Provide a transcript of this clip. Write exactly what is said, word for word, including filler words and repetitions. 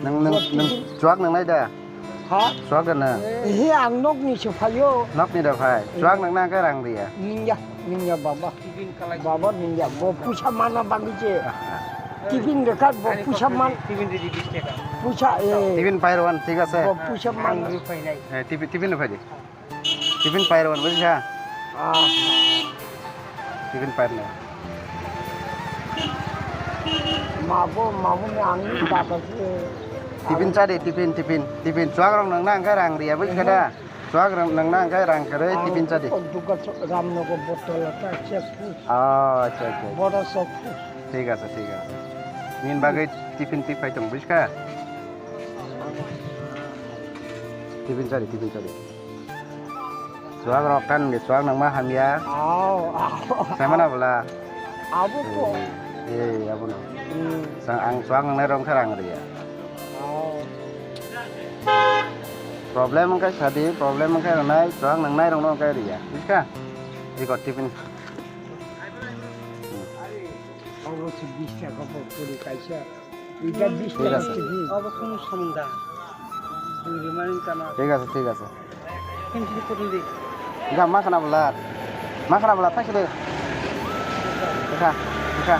Nang, nang, nang chuak nang nai da? Ha? Chuak da na? He, ang nok ni se phaio. Nok ni da phai. Chuak nang nang khe rang riya. Ningya, ningya baba. Baba ningya. Bo puisa mana bagi je. Tiffin dekat bo puisa man. Puisa, eh. Tiffin pair one, thik ase. Bo puisa man. Eh, tiffin, tiffin phai di. Tiffin pair wan, buji kha? Ah. Tiffin pair na. Mabo, mabo ni ang ni baba se. Tiffin cha di, tiffin, tiffin, tiffin. Chuak rong nang nang khe rang riya, buji kha da? Chuak rong nang nang khe rang khe tiffin cha di. Duka Ramnagar botol ta chek. Oh, acha, acha. Bora sok. Thik ase, thik ase. Nini bagwi tiffin twi phai tong, buji kha? Tiffin cha di, tiffin cha di. Chuak rok tan de chuak nang ma hamya. Aw, aw. Sai mana bwla? Abo ko. Eh, eh, abo no. Hmm. Sang ang chuak nang nai rong khe rang riya. Aw. Problem wngkha sadi, problem wngkha rwnai, chuak nang nai rong no wngkha riya. Buji kha? Iko tiffin. Hmm. Abo se bish taka bo puri kaisa. Ita bish taka. Thik ase. Abo kunu samung da. Duri mani tama. Thik ase, thik ase. Kintu kudum di. Ga ma khana bwla. Ma khana bwla thak de. Kha, kha.